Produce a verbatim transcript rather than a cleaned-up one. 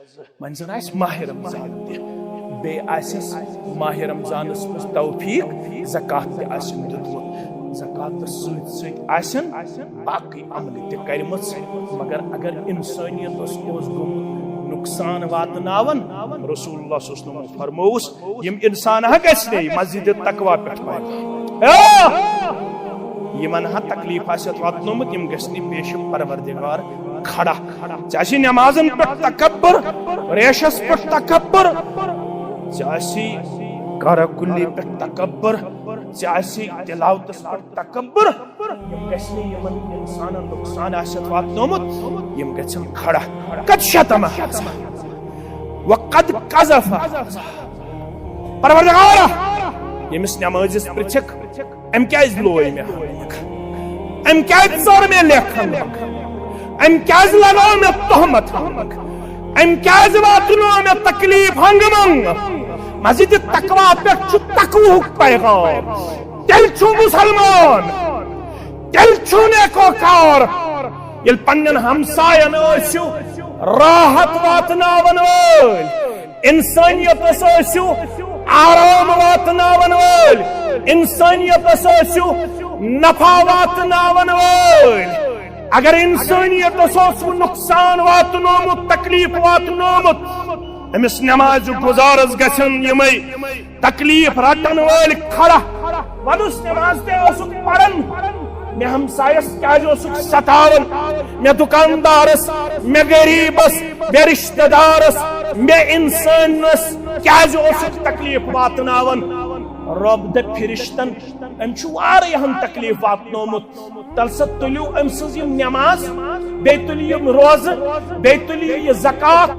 وۄنۍ زن آسہِ ماہِ رمضان تہِ، بیٚیہِ آسٮ۪س ماہِ رمضانس منٛز توفیق، زکوٰۃ تہِ آسٮ۪ن دیُتمُت، زکوٰۃس سۭتۍ سۭتۍ آسٮ۪ن باقٕے عملہٕ تہِ کرِمٕژ۔ مگر اگر انسٲنیتس اوس گوٚمُت نقصان واتناوان، رسول اللہ صلی اللہ علیہ وسلم فرمووُس، یِم انسان ہا گژھِ نے مسجد تقویٰ پٮ۪ٹھ پایدار۔ آ! یِمن ہا تکلیف آسہِ اتھ واتنومُت، یِم گژھِ نہٕ پیش پروردگار کھڑا۔ ژےٚ آسی نمازن پٮ۪ٹھ تکبر، ریشس پٮ۪ٹھ تکبر، ژےٚ آسی کارا کلی پٮ۪ٹھ تکبر، ژےٚ آسی تلاوتس پٮ۪ٹھ تکبر۔ یِم گژھِ نہٕ یِمن انسانن نقصان آسہِ اتھ واتنومُت، یِم گژھن کھڑا۔ قد شتم ھذا وقد قذف ھذا۔ پروردگارا، ییٚمِس نمٲزِس پرٛژھکھ، أمۍ کیٛازِ لوے مےٚ؟ أمۍ کیٛازِ ژٔر مےٚ لیکھن؟ أمۍ کیٛازِ لگٲو مےٚ تہمت؟ أمۍ کیٛازِ واتنٲو مےٚ تکلیف ہنگہٕ منگہٕ؟ مسجد تقویٰ پٮ۪ٹھ چھُ تقوہُک پیغام۔ تیٚلہِ چھُ مسلمان، تیٚلہِ چھُ نیکوکار، ییٚلہِ پننٮ۪ن ہمساین ٲسِو راحت واتناون وٲلۍ، انسانیتس ٲسِو آرام واتناون وٲلۍ، انسانیتس ٲسِو نفع واتناون وٲلۍ۔ اگر انسانیتس اوسوٕ نقصان واتنومُت، تکلیف واتنومُت، أمِس نمازِ گُزارس گژھن یِمے تکلیف رٹن وٲلۍ کھڑا۔ ونُس نماز تہِ اوسُکھ پران، مےٚ ہمسایس کیٛازِ اوسُکھ ستاوان، مےٚ دُکاندارس، مےٚ غریبس، مےٚ رشتہٕ دارس، مےٚ انسانس کیٛازِ اوسُکھ تکلیف واتناوان؟ رۄب دپہِ فرشتن، أمۍ چھُ واریاہن تکلیف واتنومُت، تلہٕ سا تُلِو أمۍ سٕنٛز یِم نماز، بیٚیہِ تُلِو یِم روزٕ، بیٚیہِ تُلِو یہِ زکوٰۃ۔